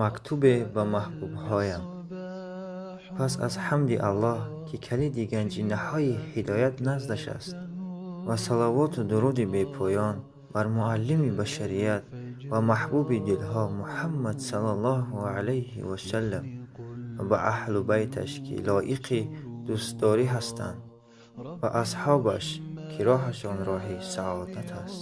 Мактубе ба маҳбубҳоям. Пас аз ҳамди Аллоҳ, ки калиди ганҷинаҳои ҳидоят наздаш аст, ва салавоту дуруди бепоён бар муаллими башарият ва маҳбуби дилҳо Муҳаммад саллаллоҳу алайҳи васаллам ва ба аҳлу байташ, ки лоиқи дӯстдорӣ ҳастанд, ва асҳобаш, ки роҳашон роҳи саодат аст.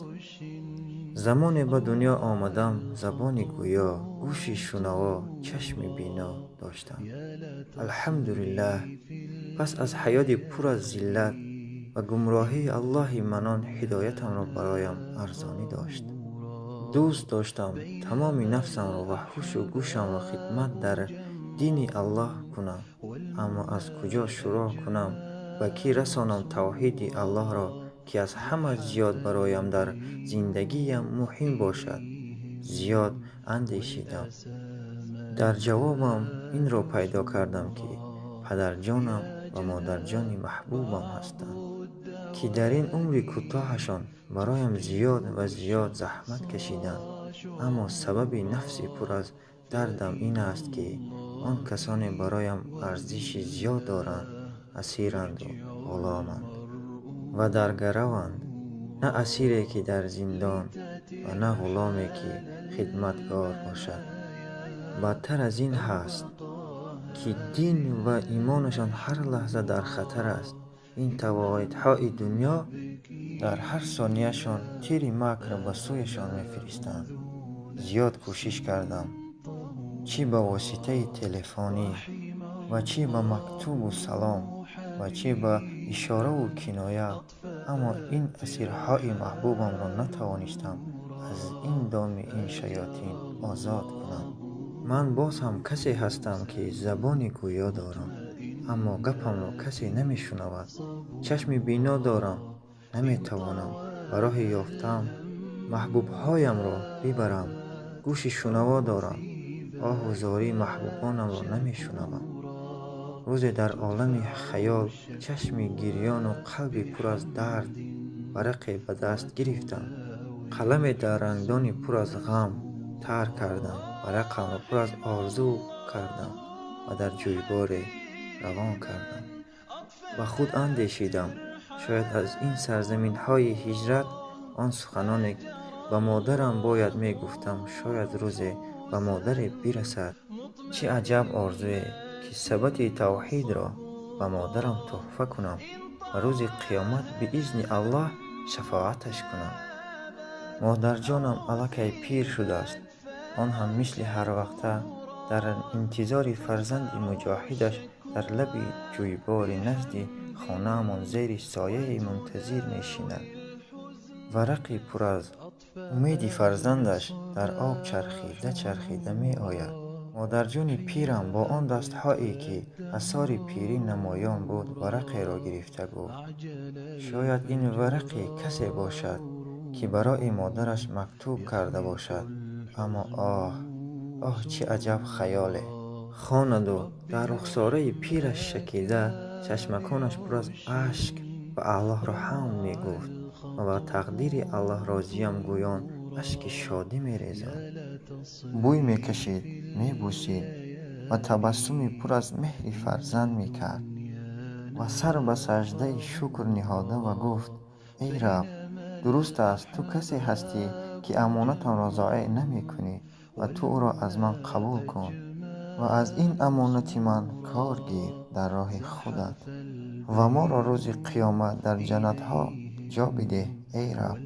Замоне ба дунё омадам, забони гӯё, гӯши шунаво, чашми бино доштам. Алҳамдулиллаҳ, пас аз ҳаёти пур аз зиллат ва гумроҳӣ Аллоҳи Маннон ҳидоятамро бароям арзонӣ дошт. Дӯст доштам тамоми нафсамро ва ҳушу гӯшамро хидмат дар дини Аллоҳ кунам, аммо аз куҷо шурӯъ кунам, ба кӣ расонам тавҳиди Аллоҳро, ки аз ҳама зиёд бароям дар зиндагиям муҳим бошад? Зиёд андешидам. Дар ҷавобам инро пайдо кардам, ки падарҷонам ва модарҷони маҳбубам ҳастанд, ки дар ин умри кӯтоҳашон бароям зиёд ва зиёд заҳмат кашиданд. Аммо сабаби нафси пур аз дардам ин аст, ки он касоне бароям арзиши зиёд доранд, асиранду ғуломанд ва дар гараванд. На асире, ки дар зиндон, ва на ғуломе, ки хидматгор бошад. Бадтар аз ин ҳаст, ки дин ва имонашон ҳар лаҳза дар хатар аст. Ин тавоидҳои дунё дар ҳар сонияшон тири макр ба сӯяшон мефиристанд. Зиёд кӯшиш кардам, чӣ ба воситаи телефонӣ ва чӣ ба мактубу салом ва чӣ ба ишораву киноя, аммо ин асирҳои маҳбубамро натавонистам аз ин доми ин шаётин озод кунам. Ман боз ҳам касе ҳастам, ки забони гӯё дорам, аммо гапамро касе намешунавад. Чашми бино дорам, наметавонам ба роҳи ёфтаам маҳбубҳоямро бибарам. Гӯши шунаво дорам, оҳу зории маҳбубонамро намешунавам. Рӯзе дар олами хаёл, чашми гирёну қалби пур аз дард, варақе ба даст гирифтам. Қаламе дар рангдони пур аз ғам тар кардам, варақамро пур аз орзу кардам ва дар ҷӯйборе равон кардам. Ба худ андешидам, шояд аз ин сарзаминҳои ҳиҷрат он суханоне ба модарам бояд мегуфтам, шояд рӯзе ба модаре бирасад. Чӣ аҷаб орзуе, ки сабати тавҳидро ба модарам тӯҳфа кунам ва рӯзи қиёмат биизни Аллоҳ шафоаташ кунам. Модарҷонам аллакай пир шудааст. Он ҳам мисли ҳарвақта дар интизори фарзанди муҷоҳидаш дар лаби ҷӯйбори назди хонаамон зери сояи мунтазир мешинад. Варақи пур аз умеди фарзандаш дар об чархида чархида меояд. Модарҷони пирам бо он дастҳое, ки асори пирӣ намоён буд, варақеро гирифта гуфт: шояд ин варақи касе бошад, ки барои модараш мактуб карда бошад. Аммо оҳ, оҳ, чӣ аҷаб хаёле! Хонаду дар рухсораи пираш шакида, чашмаконаш пур аз ашк ба Аллоҳро ҳамд мегуфт ва ба тақдири Аллоҳ розиям гӯён ашки шодӣ мерезонд. Бӯй мекашид, мебӯсид ва табассуми пур аз меҳри фарзанд мекард ва сар ба саждаи шукр ниҳода ва гуфт: эй Раб, дуруст аст, ту касе ҳастӣ, ки амонатамро зоеъ намекунӣ ва ту ӯро аз ман қабул кун ва аз ин амонати ман кор гир дар роҳи худат ва моро рӯзи қиёмат дар ҷаннатҳо ҷо бидеҳ. Эй Раб,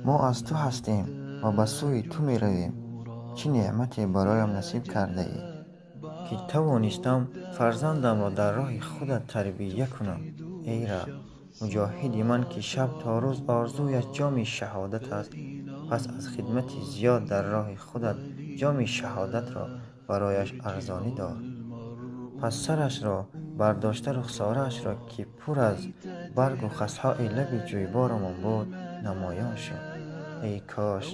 мо аз ту ҳастем ва ба сӯи ту меравем. Чӣ неъмате бароям насиб кардаӣ, ки тавонистам фарзандамро дар роҳи худат тарбия кунам. Эй Раб, муҷоҳиди ман, ки шаб то рӯз орзуяш ҷоми шаҳодат аст, пас аз хидмати зиёд дар роҳи худат ҷоми шаҳодатро барояш арзонӣ дор. Пас сарашро бардошта, рухсораашро, ки пур аз баргу хасҳои лаби ҷӯйборамон буд, намоён шуд. Эй кош,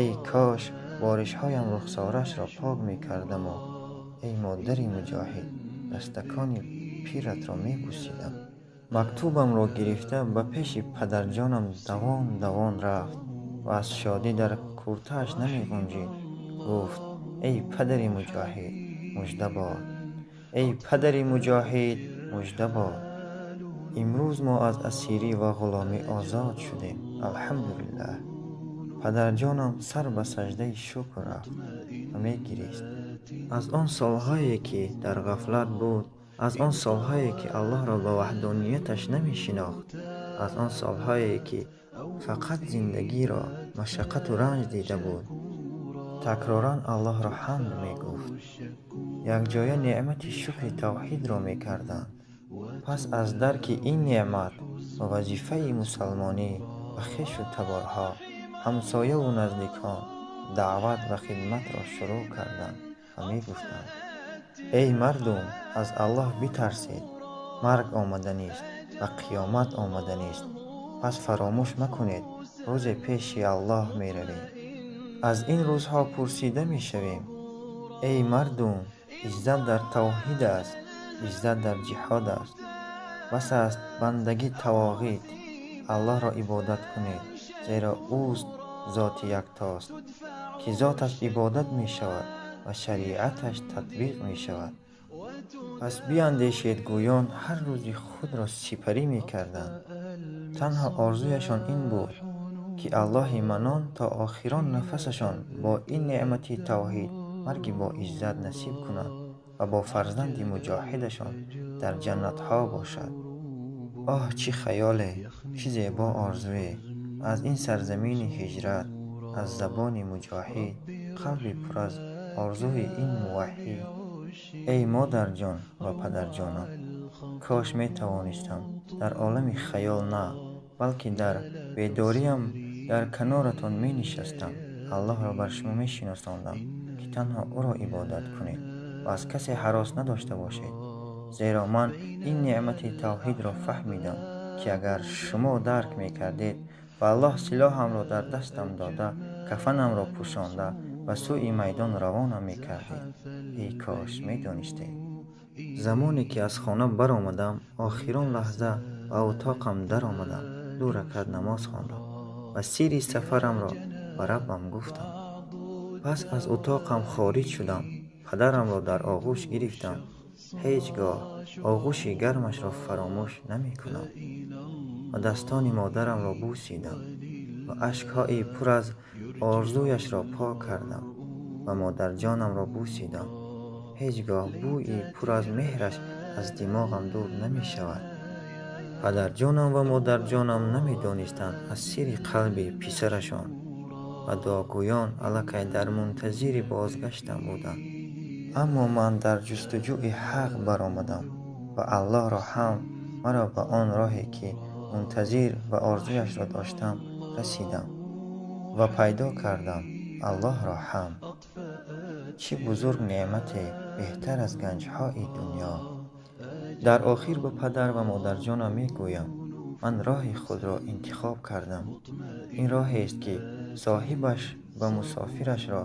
эй кош боришҳоям рухсораашро пок мекардаму, эй модари муҷоҳид, дастакони пиратро мебӯсидам. Мактубамро гирифта ба пеши падарҷонам давон давон рафт ва аз шодӣ дар куртааш намеғунҷид. Гуфт: Эй падари муҷоҳид, мужда бод! Эй падари муҷоҳид, мужда бод! Имрӯз мо аз асирӣ ва ғуломӣ озод шудем. Алҳамдулиллаҳ. Падарҷонам сар ба саждаи шукр рафт ва мегирист. Аз он солҳое, ки дар ғафлат буд, аз он солҳое, ки Аллоҳро ба ваҳдонияташ намешинохт, аз он солҳое, ки фақат зиндагиро машаққату ранҷ дида буд, такроран Аллоҳро ҳамд мегуфт. Якҷоя неъмати шукри тавҳидро мекарданд. Пас аз дарки ин неъмат ва вазифаи мусалмонӣ ба хешу таборҳо, ҳамсояву наздикон даъват ва хидматро шурӯъ карданд ва мегуфтанд: эй мардум, аз Аллоҳ битарсед, марг омаданист ва қиёмат омаданист. Пас фаромӯш макунед, рӯзе пеши Аллоҳ меравем. Аз ин рӯзҳо пурсида мешавем. Эй мардум, иззат дар тавҳид аст, иззат дар ҷиҳод аст. Бас аст бандагӣ тавоғит, Аллоҳро ибодат кунед, зеро ӯст зоти яктост, ки зоташ ибодат мешавад ва шариаташ татбиқ мешавад. Пас биандешед, гӯён ҳар рӯзи худро сипарӣ мекарданд. Танҳо орзуяшон ин буд, ки Аллоҳи Маннон то охирон нафасашон бо ин неъмати тавҳид марги бо иззат насиб кунад ва бо фарзанди муҷоҳидашон дар ҷаннатҳо бошад. Оҳ, чӣ хаёле, чӣ зебо орзуе! Аз ин сарзамини ҳиҷрат, аз забони муҷоҳид, қалби пур аз орзуи ин муваҳҳид. Эй модарҷон ва падарҷонам, кош метавонистам дар олами хаёл на, балки дар бедориам дар каноратон менишастам, Аллоҳро бар шумо мешиносондам, ки танҳо ӯро ибодат кунед ва аз касе ҳарос надошта бошед. Зеро ман ин неъмати тавҳидро фаҳмидам, ки агар шумо дарк мекардед ва Аллоҳ силоҳамро дар дастам дода, кафанамро пӯшонда ба сӯи майдон равона мекардед. Эй кош медонистед. Замоне ки аз хона баромадам, охирон лаҳза ба утоқам даромадам, 2 ракат намоз хондам ва сирри сафарамро ба Раббам гуфтам. Пас аз утоқам хориҷ шудам, падарамро дар оғӯш гирифтам. Ҳеҷ гоҳ оғӯши гармашро фаромӯш намекунам ва дастони модарамро бусидам ва ашкҳои пур аз орзуяшро пок кардам ва модарҷонамро бусидам. Ҳеҷ гоҳ бӯи пур аз меҳраш аз димоғам дур намешавад. Падарҷонам ва модарҷонам намедонистанд аз сирри қалби писарашон ва дуогӯён аллакай дар мунтазири бозгаштам буданд. Аммо ман дар ҷустуҷӯи ҳақ баромадам ва Аллоҳро ҳам маро ба он роҳе, ки мунтазир ва орзуяшро доштам, расидам ва пайдо кардам Аллоҳро ҳам. Чӣ бузург неъмате, беҳтар аз ганҷҳои дунё. Дар охир ба падар ва модарҷонам мегӯям: ман роҳи худро интихоб кардам. Ин роҳест, ки соҳибаш ба мусофирашро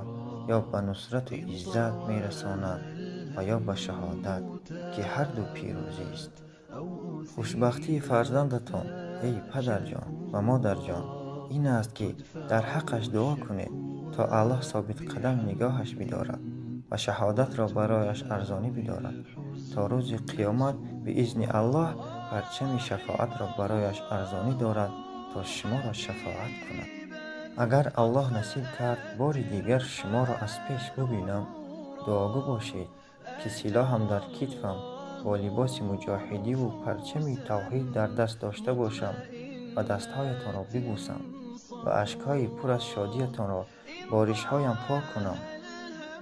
ё ба нусрату иззат мерасонад ва ё ба шаҳодат, ки ҳарду пирӯзист. Хушбахтии фарзандатон, эй падарҷон ва модарҷон, ин аст, ки дар ҳаққаш дуо кунед, то Аллоҳ собитқадам нигоҳаш бидорад ва шаҳодатро барояш арзонӣ бидорад, то рӯзи қиёмат биизни Аллоҳ парчами шафоатро барояш арзонӣ дорад, то шуморо шафоат кунад. Агар Аллоҳ насиб кард бори дигар шуморо аз пеш бубинам, дуогӯ бошед, ки силоҳам дар китфам бо либоси муҷоҳидиву парчами тавҳид дар даст дошта бошам ва дастҳоятонро бибӯсам ва ашкҳои пур аз шодиятонро бо ришҳоям пок кунам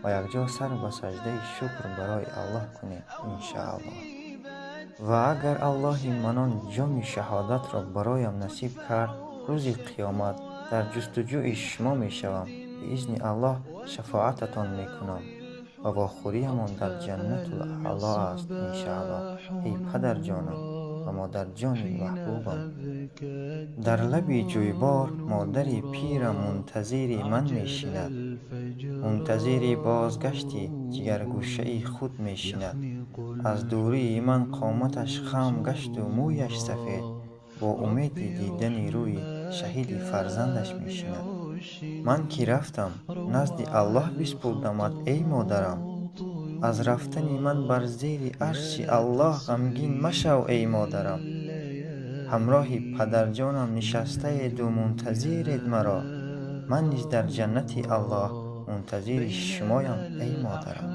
ва якҷо сар ба саждаи шукр барои Аллоҳ кунем, иншааллоҳ. Ва агар Аллоҳи Маннон ҷоми шаҳодатро бароям насиб кард, рӯзи қиёмат дар ҷустуҷӯи шумо мешавам, биизни Аллоҳ шафоататон мекунам ва вохӯриямон дар ҷаннатул аъло аст, иншааллоҳ. Эй падарҷонам ва модарҷони маҳбубам, дар лаби ҷӯйбор модари пирам мунтазири ман мешинад, мунтазири бозгашти ҷигаргӯшаи худ мешинад. Аз дурии ман қоматаш хам гашту мӯяш сафед, бо умеди дидани рӯи шаҳиди фарзандаш мешинад. Ман ки рафтам, назди Аллоҳ биспурдамат, эй модарам. Аз рафтани ман бар зери арши Аллоҳ ғамгин машав, эй модарам. Ҳамроҳи падарҷонам нишастаеду мунтазиред маро. Ман низ дар ҷаннати Аллоҳ мунтазири шумоям, эй модарам.